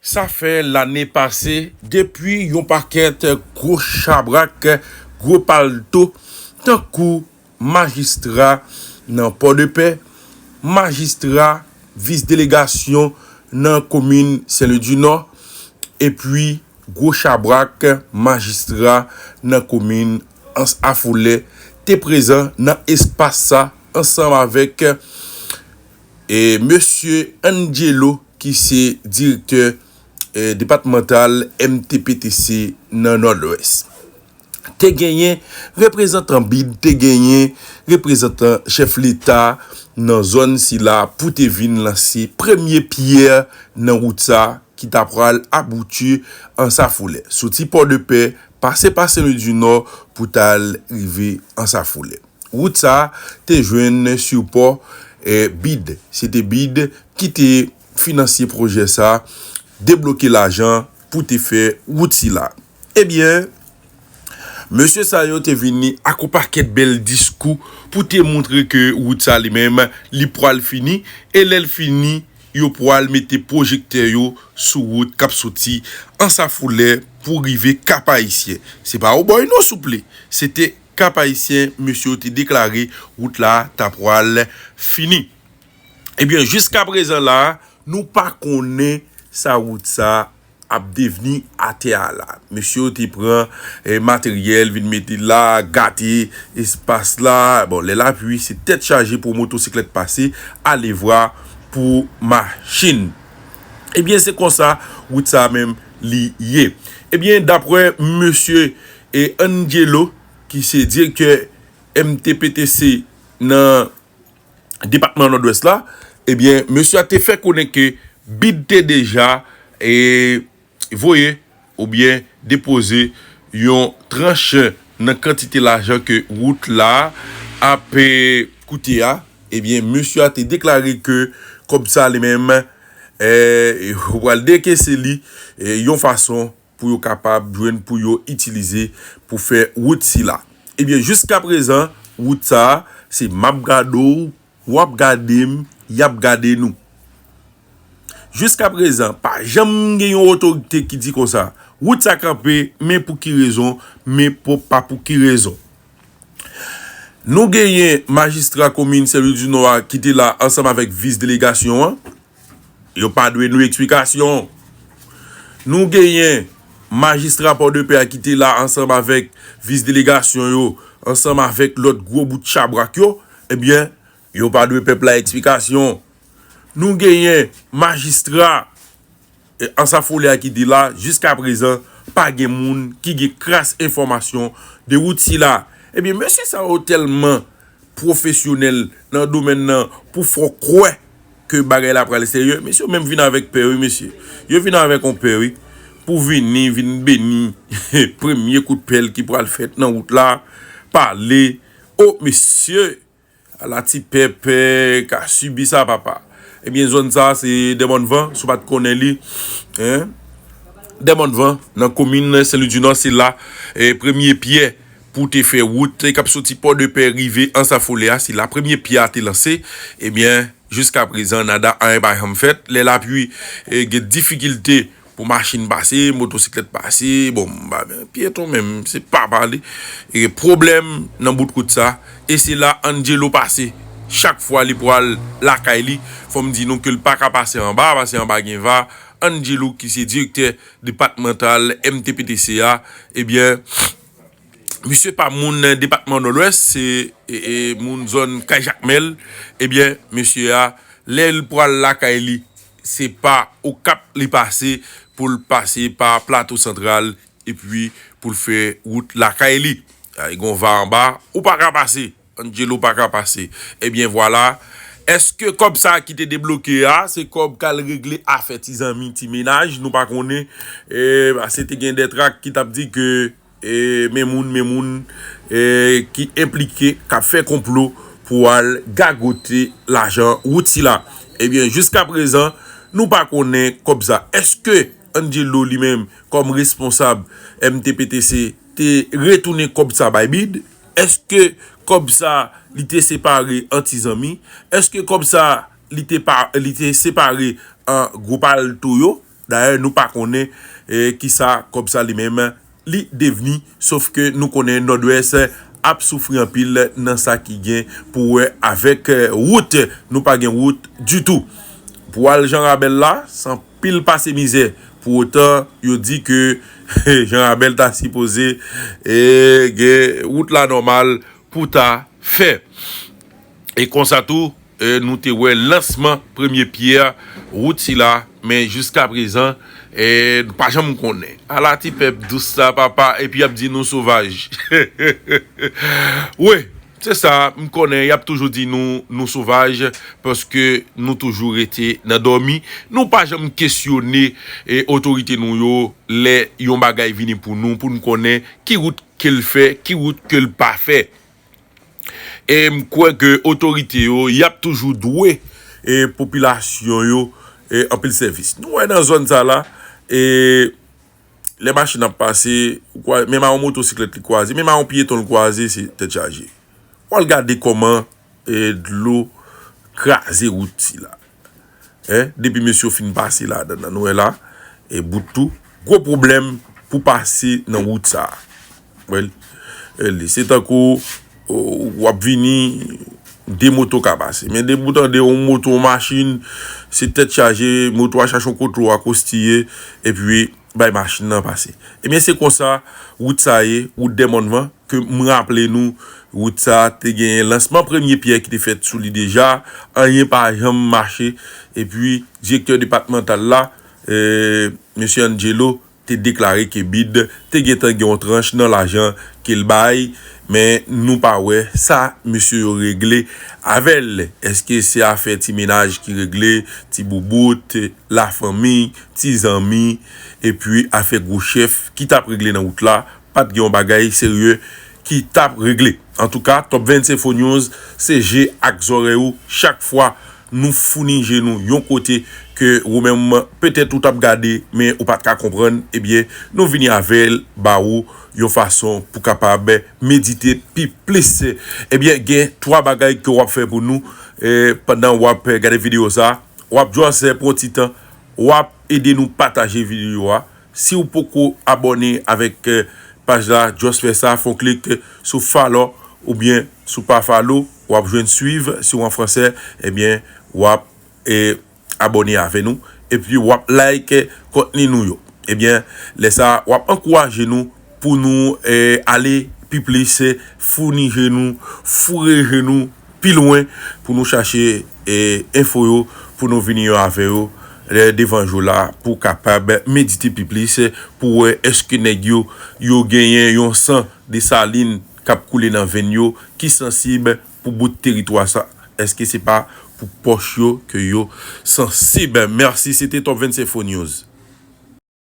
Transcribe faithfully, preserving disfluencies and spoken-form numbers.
Sa fè lane pase, depi yon pakèt gwo chabrak, gwo palto, tankou majistra nan Pòdepè, majistra vis delegasyon nan komin Sen Lwi di Nò, epi gwo chabrak majistra nan komin Anse à Foulay te prezan nan espas sa ansanm avèk e mesye Angelo ki se direktè e depatmantal M T P T C nan Nòdwès. Te genyen reprezantan bid, te genyen reprezantan chèf leta nan zòn sila pou te vin lanse premye pyè nan wout sa ki ta pral abouti Anse à Foulay. Soti Pòdepè, pase pa Sen Lwi di Nò pou t al rive Anse à Foulay. Wout sa te jwenn sipò e bid. Se te bid ki te finanse pwojè sa, debloke lajan pou te fè wout sila. Ebyen, mesye sa yo te vini ak yon pakèt bèl diskou pou te montre ke wout sa li menm li pral fini, e lè l fini, yo pral mete pwojektè yo sou wout k ap soti Anse à Foulay pou rive Kap Ayisyen. Se pa Wobòy non souple, se te Kap Ayisyen, mesye yo te deklare wout la ta pral fini. Ebyen, jiska prezan la, nou pa konnen sa wout sa ap devni atè a la. Mesye yo te pran e materyèl, vin mete la, gate espas la. Bon, lè lapli, se tèt chaje pou motosiklèt pase, alevwa pou machin. Ebyen, se konsa wout sa menm li ye. Ebyen, daprè mesye e Angelo, ki se direktè M T P T C nan depatman Nòdwès la, ebyen, mesye a te fè konnen ke bid te deja e voye oubyen depoze yon tranch nan kantite lajan ke wout la ap e, koute a. Ebyen, mesye a te deklare ke kòb sa li menm e, yo pral dekese li e, yon fason pou yo kapab jwenn pou yo itilize pou fè wout sila. Ebyen, jiska prezan, wout sa a, se m ap gade w, w ap gade m, y ap gade nou. Jiska prezan, pa janm gen yon otorite ki di konsa, wout sa kanpe, men pou ki rezon, men pou, pa pou ki rezon. Nou genyen majistra komin Sen Lwi di Nò a ki te la ansanm avèk vis delegasyon an. Yo pa dwe nou eksplikasyon. Nou genyen majistra Pòdepè a ki te la ansanm avèk vis delegasyon yo, ansanm avèk lòt gwo bout chabrak yo, ebyen, yo pa dwe pèp la eksplikasyon. Nou genyen majistra e, Anse à Foulay a ki te la, jiska prezan, pa gen moun ki gen kras enfòmasyon de wout sila. Ebyen, mesye sa yo tèlman pwofesyonèl nan domèn nan pou fè w kwè ke bagay la pral serye. Mesye yo menm vin avèk pè, wi, mesye. Yo vin avèk yon pè, wi. Pou vini, vin beni premye kout pèl ki pral fèt nan wout la. Pale. O, mesye! Ala ti pèp ka sibi sa, papa. Ebyen, zòn sa, se Dèmòn Van, si w pa t konnen li. Hein? Dèmòn Van, nan komin Sen Lwi di Nò, se la e, premye pyè pou te fè wout k ap soti Pòdepè rive Anse à Foulay a, se la premye pyè a te lanse. Ebyen, jiska prezan, nada, anyen pa janm fèt. Lè lapli e, gen difikilte pou machin pase, motosiklèt pase, bon, ba, men, pyeton menm, se pa pale. E pwoblèm nan bout wout sa, e se la Angelo pase. Chak fwa li pral lakay li, fò m di nou ke l pa ka pase anba, pase anba gen va. Angelo ki se direktè depatmantal M T P T C a, ebyen, misye pa moun depatman Nòdwès, se e, e, moun zòn Kay Jakmèl. Ebyen, misye a, lè l pral lakay li, se pa Okap li pase pou l pase pa Plato Santral epi pou l fè wout lakay li. Ay, gon va anba, ou pa ka pase. Angelo pa ka pase. Ebyen, vwala. Èske kòb sa ki te debloke a, se kòb k al regle afè ti zanmi, ti menaj? Nou pa konnen. E, pase te gen de trak ki t ap di ke e, men moun, men moun e, ki enplike, k ap fè konplo pou al gagote lajan wout sila. Ebyen, jiska prezan, nou pa konnen kòb sa. Èske Angelo li menm, kòm responsab M T P T C, te retounen kòb sa bay bid? Èske kòb sa li te separe an ti zanmi? Èske kòb sa li te pa, li te separe an gwo palto yo? Dayè, nou pa konnen, e, kisa kòb sa li menm li devni, sof ke nou konnen Nòdwès ap soufri anpil nan sa ki gen pou wè avèk, e, wout. Nou pa gen wout ditou. Pou al Jan Rabèl la, se anpil pase mizè. Pou otan, yo di ke Jan Rabèl ta sipoze, e, gen wout la nòmal pou ta fè. E konsa tou, e, nou te wè lansman premye pyè wout sila, men jiska prezan, e, nou pa janm konnen. Ala ti pèp dous sa, papa, epi y ap di nou sovaj. Wi, se sa, m konnen y ap toujou di nou, nou sovaj, paske nou toujou rete nan dòmi. Nou pa janm kesyone, e, otorite nou yo, lè yon bagay vini pou nou, pou n konnen ki wout ke l fè, ki wout ke l pa fè. E m kwè ke otorite yo, y ap toujou dwe, e, popilasyon yo, e, anpil sèvis. Nou wè nan zòn sa la, e, lè machin ap pase, ou kwa-, menm a yon motosiklèt li kwaze, menm a yon pyeton l kwaze, se tèt chaje. W al gade kòman, e, dlo kraze wout sila. Hein, depi mesye yo fin pase ladan nan, nou wè la, e bout tou, gwo pwoblèm pou pase nan wout sa a. Wè l, e li, se tankou, o, w ap vini, de moto ka pase. Men depi w tande yon moto, yon machin, se tèt chaje, moto a chache yon kote w akostiye, epi bay machin nan pase. Ebyen, se konsa wout sa ye, wout Dèmòn Van, ke m raple nou, wout sa te genyen lansman premye pyè ki te fèt sou li deja, anyen pa janm mache, epi direktè depatmantal la, e, mesye Angelo, te deklare ke BID te gentan gen yon tranch nan lajan ke l bay, men nou pa wè sa mesye yo regle avè l. Èske se afè ti mennaj ki regle, ti boubout, lafanmi, ti zanmi, epi afè gwo chèf ki t ap regle nan wout la? Pa t gen yon bagay serye ki t ap regle. Antouka, Top vennsenk Fo News, se je ak zòrèy ou chak fwa nou founi je nou yon kote ke ou menm, petèt ou t ap gade, men ou pa t ka konprann, ebyen, nou vini avè l, ba ou yon fason pou kapab medite pi plis. Ebyen, gen twa bagay ke w ap fè pou nou, e, pandan w ap gade videyo sa a. W ap just pran ti tan, w ap ede nou pataje videyo a. Si w poko abòne avèk, e, paj la, just fè sa, fè yon klik sou follow oubyen sou pa follow, w ap jwenn suiv si w an fransè, ebyen, w ap, e, abòne avè nou, epi w ap like kontni nou yo. Ebyen, lè sa a, w ap ankouraje nou pou nou, e, ale pi plis, e, founi je nou, foure je nou pi lwen pou nou chache, e, enfo yo, pou nou vini yo avè yo, e, devan jou la, pou kapab medite pi plis, e, pou wè èske nèg yo, yo genyen yon san Desalin k ap koule nan venn yo, ki sansib pou bout teritwa sa. Èske se pa pou pòch yo ke yo sansib? Mèsi, se te Top vennsenk Fo News.